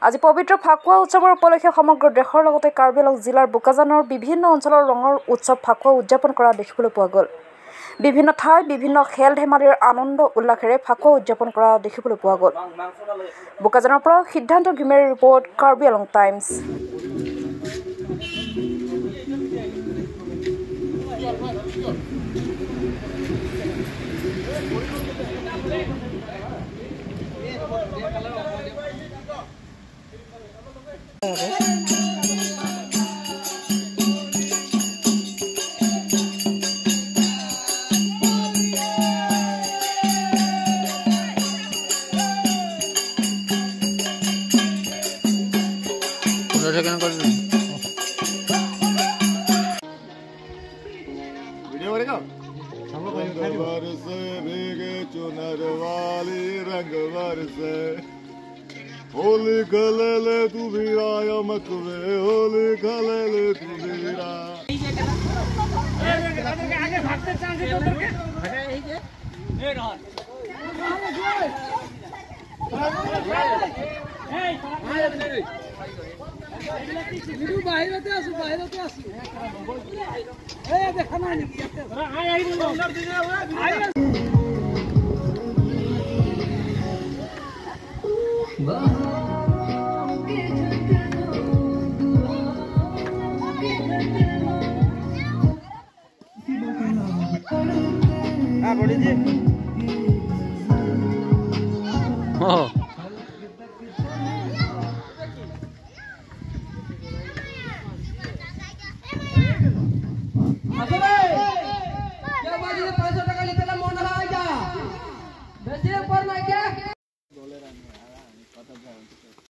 আজি পবিত্ৰ ফাকুৱা উৎসৱৰ উপলক্ষে সমগ্ৰ দেশৰ লগতে কাৰ্বি আংলং জিলাৰ বোকাজানৰ বিভিন্ন অঞ্চলৰ ৰঙৰ উৎসৱ ফাকুৱা উদযাপন কৰা দেখিবলৈ পোৱা গ'ল। বিভিন্ন ঠাইত বিভিন্ন খেল ধেমালিৰ আনন্দ উল্লাসেৰে ফাকুৱা উদযাপন কৰা দেখিবলৈ পোৱা গ'ল। বোকাজানৰ পৰা সিদ্ধান্ত ঘিমেৰ ৰিপৰ্ট, কাৰ্বি আংলং টাইমছ। चुनर वाली रंग बरसे, होली खेले ले तू भी आया मकवे, होली खेले ले तू भी। বাহিৰতে আছো, বাহিৰতে আছো। এই দেখা নাই নেকি? Oh.